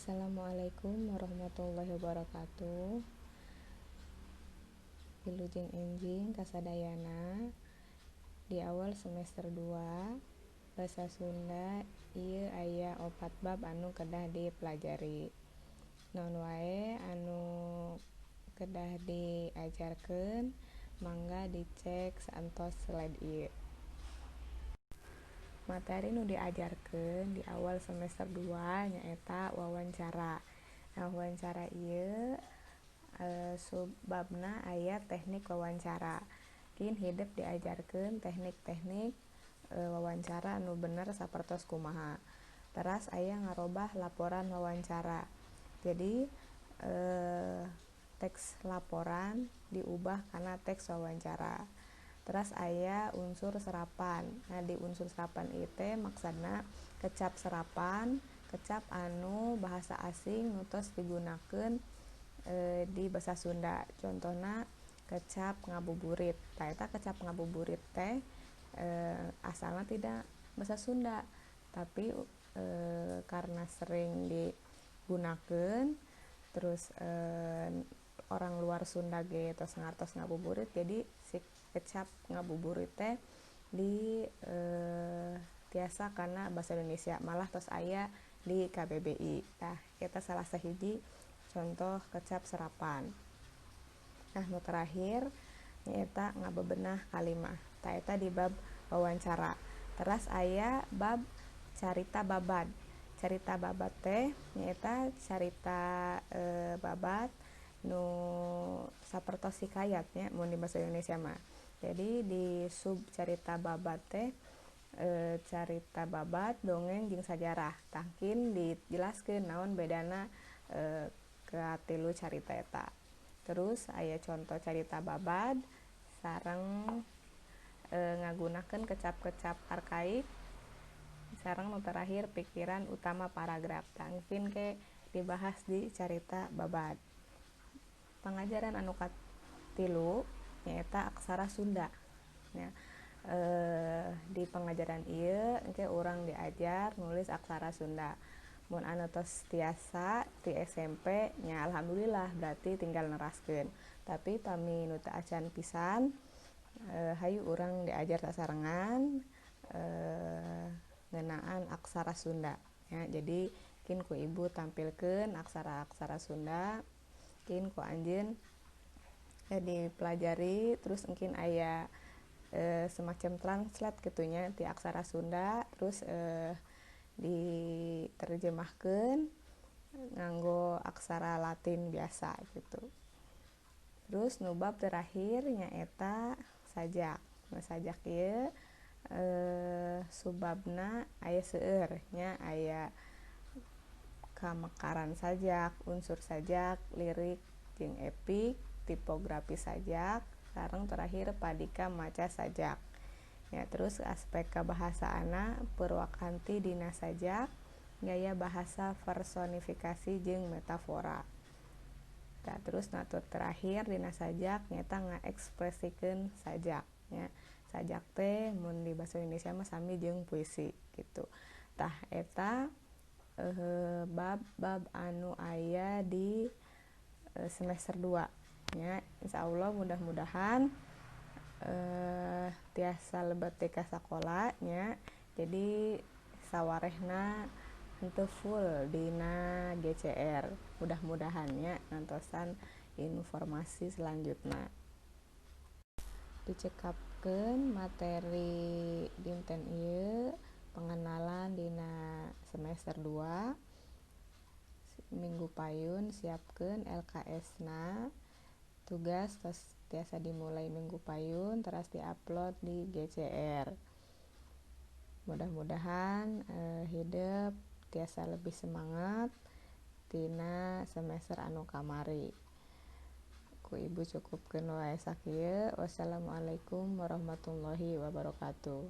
Assalamualaikum warahmatullahi wabarakatuh. Wilujeng enjing kasadayana. Di awal semester 2 Bahasa Sunda ieu aya 4 bab anu kedah dipelajari. Naon wae anu kedah diajarkeun mangga dicek saentos slide ieu. Materi nu diajarkeun di awal semester 2 nyaeta wawancara. Nah, wawancara ieu subbabna aya teknik wawancara. Kin hidep diajarkeun teknik-teknik wawancara anu bener sapertos kumaha. Teras aya ngarobah laporan wawancara. Jadi teks laporan diubah kana teks wawancara. Teras aya unsur serapan. Nah, di unsur serapan ieu teh maksudna kecap serapan, kecap anu bahasa asing nu tos digunakeun di bahasa Sunda. Contohna kecap ngabuburit. Tah, eta kecap ngabuburit teh asalna tidak bahasa Sunda, tapi karena sering digunakeun terus orang luar Sunda ge tos ngartos ngabuburit, jadi si kecap ngabuburit teh di tiasa kana bahasa Indonesia, malah tos aya di KBBI. Tah, eta salah sahiji contoh kecap serapan. Nah, nu terakhir nyaeta ngabebenah kalimah. Tah, eta di bab wawancara. Teras aya bab carita babad. Carita babad teh nyaeta carita babad nu sapertos hikayat nya mun di bahasa Indonesia mah. Jadi di sub carita babad teh carita babad, dongeng jeung sajarah. Tah, kin dijelaskeun naon bedana katilu carita eta. Terus aya contoh carita babad sareng ngagunakeun kecap-kecap arkaik sareng nu terakhir pikiran utama paragraf. Tah, engkin ke dibahas di carita babad. Pangajaran anu katilu nyaeta aksara Sunda. Ya, di pengajaran ieu engke urang diajar nulis aksara Sunda. Mun anu tos tiasa ti SMP nya alhamdulillah, berarti tinggal neraskeun. Tapi pami nu teu acan pisan, hayu urang diajar sasarengan ngeunaan aksara Sunda ya. Jadi kin ku ibu tampilkeun aksara-aksara Sunda, kin ku anjeun dipelajari, terus engkin aya semacam translate kitu nya ti aksara Sunda, terus diterjemahkeun nganggo aksara Latin biasa gitu. Terus nu bab terakhir nyaeta sajak. Nah, sajak ieu subbabna aya seueur nya, aya kamekaran sajak, unsur sajak, lirik jeung epik, tipografi sajak, sareng terakhir padika maca sajak. Ya, terus aspek kabahasaanna purwakanti dina sajak, gaya bahasa personifikasi jeung metafora. Tah, terus natur terakhir dina sajak nyaeta ngaekspresikeun sajak nya. Sajak teh mun di bahasa Indonesia mah sami jeung puisi gitu. Tah, eta bab-bab anu aya di semester 2 nya. Insyaallah mudah-mudahan tiasa lebet deui ka sakola nya. Jadi sawarehna henteu full dina GCR. Mudah-mudahan nya ngantosan informasi selanjutna. Dicekapkeun materi dinten ieu pengenalan dina semester 2. Minggu payun siapkeun LKS na. Tugas tos tiasa dimulai minggu payun teras diupload di GCR. Mudah-mudahan hidep tiasa lebih semangat tina semester anu kamari. Ku ibu cukupkeun wae sakieu. Wassalamualaikum warahmatullahi wabarakatuh.